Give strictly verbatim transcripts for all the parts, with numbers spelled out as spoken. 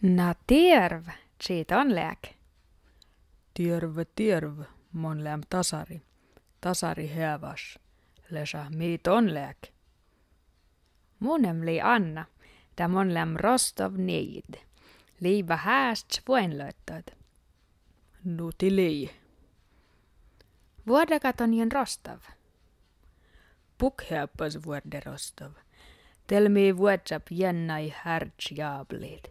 Na tierv, tsi don leat? Tierv, tierv, mon leam Tasari. Tasari heavaš. Lesa, mii don leat? Mu neam lei Anna, da mon leam Rostov nieid. Liiva headdjat vuoinlöttad. Nuhtii lei. Vuordaga don jan Rostov? Puk heapas vuorde Rostov. Dieđe mii vuodjap jennai headdjat jaablit.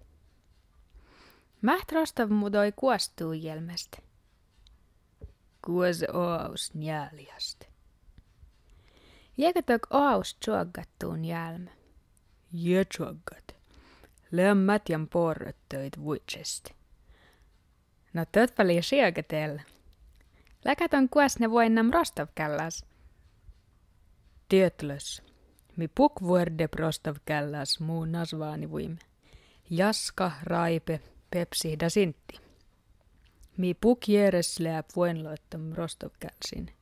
Mát Rostov muđui guosttuujelmast? Guos oaus njealjast. Jiegatok oaus čuoggat duon njealmma? Jie čuoggat. Leam máttian borrat dieid vuitšest. Na dat vel lei šiegadel. Leago don guosne vuoinnam Rostovgállas? Dietles. Mii puk vuordep Rostovgállas mu nazvanivuimme: Jaska, Raipe, Pepsi da Sintti. Mii puk jeares leap vuoinlöttam Rostovgálsiin.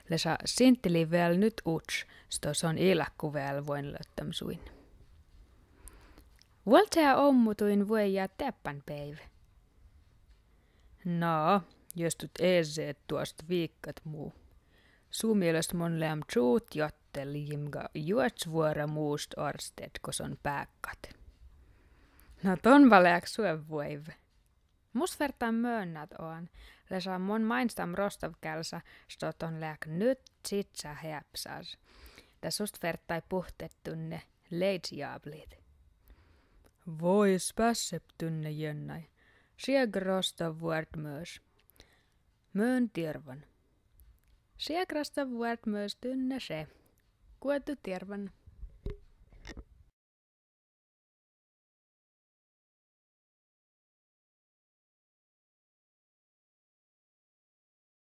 Lesa Sintti lei vel nyt udž, sot son ilku vel vuoinlöttam suin. Vuolggii ommuduin vuojat deabban beaivve? Na, jestut eazet duostat viikkat mu. Su mielas mon leam čuut jotte liimga juočvuora muust oarsteaddjat go son beakkat. Na don vel leat suovvuoiv? Mus ferttaa mönnat oan, lesa mon mainstam Rostovgálsa, sot don leat nyt čitsa heapsas. Da sust ferttai buhtet dunne leidsejaablit. Voi spássep dunne jennai. Šiegat Rostov vuort mös? Mön diervan. Šiegat Rostov vuort mös dunne še. Guođđu diervan.